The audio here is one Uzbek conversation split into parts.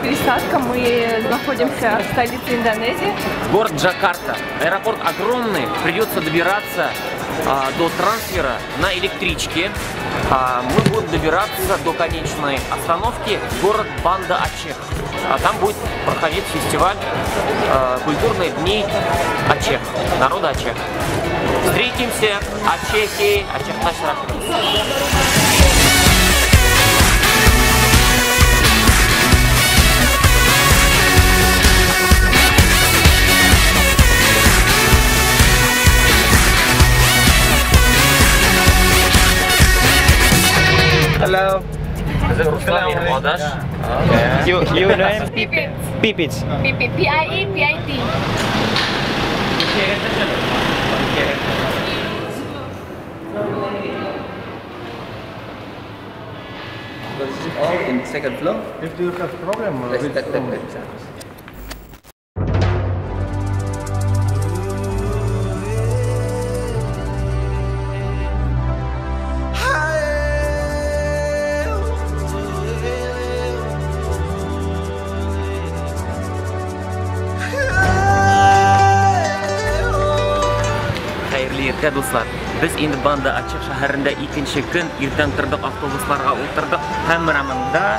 пересадка, мы находимся в столице Индонезии. Город Джакарта. Аэропорт огромный, придется добираться до трансфера на электричке. Мы будем добираться до конечной остановки, город Банда-Ачех. А там будет проходить фестиваль «Культурные дни Ачех», народа Ачех. Встретимся, Ачехи, Ачех наш. Hello. Руслан Одаш. You name? Pipit. Pipit. Pipit. P-I-E-P-I-T. This is all in second floor. If you have problem, let's take that. Do'stlar, biz endi Banda-Ачех shahrida ikkinchi kun ertan turdik, avtobuslarga o'tirdik, hamma munda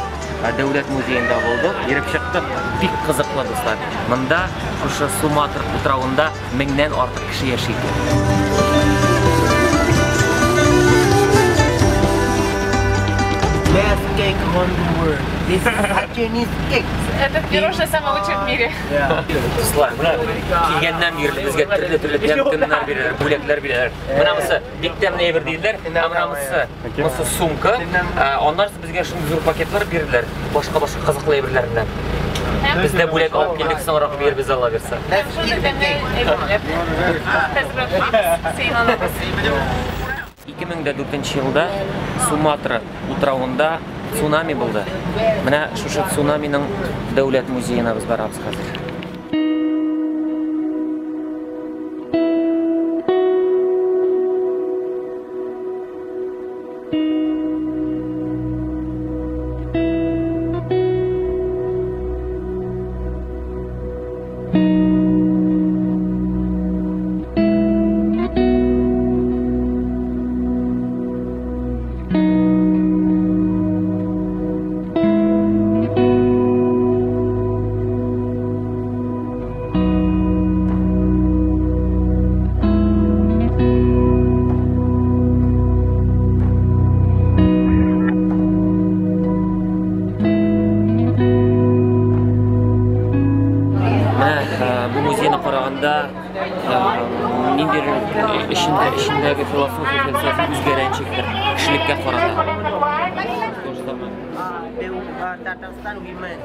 davlat muzeyida bo'ldik, yurib chiqdik. Bek qiziqli do'stlar. Munda o'sha Sumatra o'trovida 1000dan ortiq kishi yashaydi. Best cake on the world. This is Chinese cake. Это пирожное самое лучшее в мире. Do'stlar, bular kelgandan beri bizga turli-turli tantanalar beradilar, bo'laklar beradilar. Mana bunisi bektamli bir deydilar, mana bunisi sumka. Ondan so'ng bizga shunday zo'r paketlar berdilar, boshqa-boshqa qiziqli birlar bilan. Bizda bo'lak olib keldik, so'ngroq berib biz Alloh bersa. Shunday damli 2004-yilda Sumatra o'trovida tsunami bo'ldi. Mana shu tsunamining davlat muzeyine biz boramiz hozir. Bu muzeyni qaraganda nidir içindagi filosofiya falsafa o'zgaranchikdir kishilikka qarata. Tatarstan women.